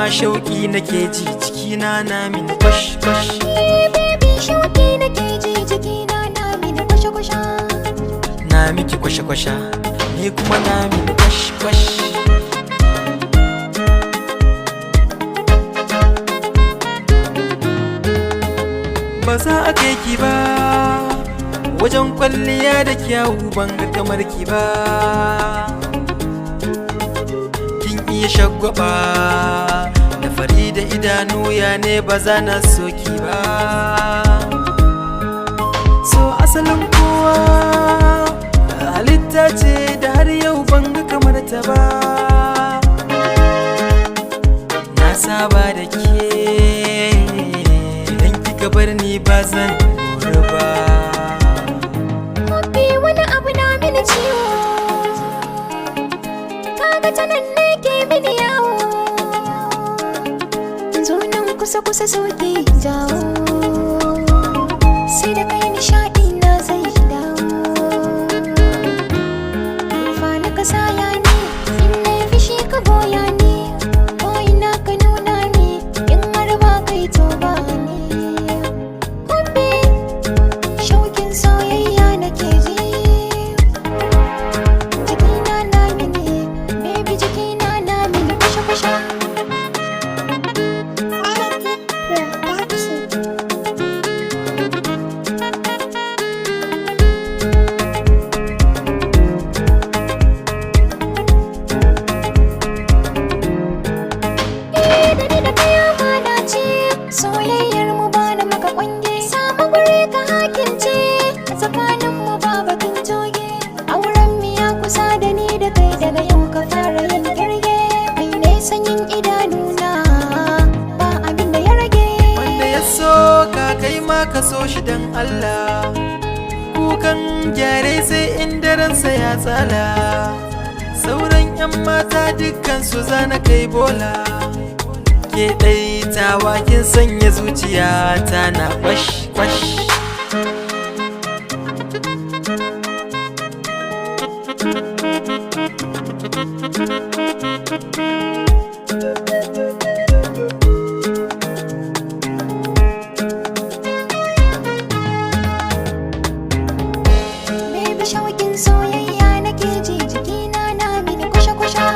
Ma shauki nake ji, jikina na mini kwash kwash. Baby, shauki nake ji, jikina na mini kwashe-kwashe. Na miki kwashe kwasha, ni kuma na mini kwash kwash. Ba za a kai ki ba wajen kwalliya da kyawu, ban ga kamar ki ba. Kin iya shagwaba da fari da idanu, ya ne ba za na so ki ba? So asalin kowa halitta ce da har yau ban ga kamar ta ba. Na saba da ke, idan kika bar ni ba zan gori ba. Hobby, wani abu na mini ciwo. Kaga ta nan ne ke mini yawo. Zo nan kusa kusa, soke jawo. Sai da kai nishaɗi na zai dawo. Rufa na kasaya ne, in na yi fushi ka goya ni. Ko ina ka nuna ni, in har ba kai to ba ni. Hobby, shaukin soyayya nake ji. Jikina na mini, baby, jikina na mini kwashe-kwashe. Production. Eh, da ni da kai amana ce, soyayyar mu ba na maka kwange. Samu guri ka hakince, a tsakanin mu ba batun toge. Auren mu ya kusa da ni da kai, daga yau ka fara yin kirge. Kai ne sanyin idanuna, ba abin da ya rage. Wanda ya so ka, kai ma ka so shi dan Allah. Kukan gyare sai inda ransa ya tsala. Sauran 'yan mata dukkan su zana kai bola. Ke ɗaitawa kin sanya zuciya ta na kwash kwash. Baby, shaukin soyayya nake ji, jikina na mini kwashe-kwashe.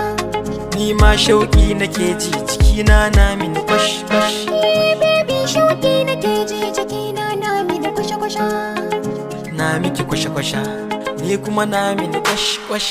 Ni ma shauki nake ji, jikina na mini kwash kwash. Eh, baby, shauki nake ji, jikina na mini kwashe-kwashe. Na miki kwashe kwasha, ni kuma na mini kwash kwash.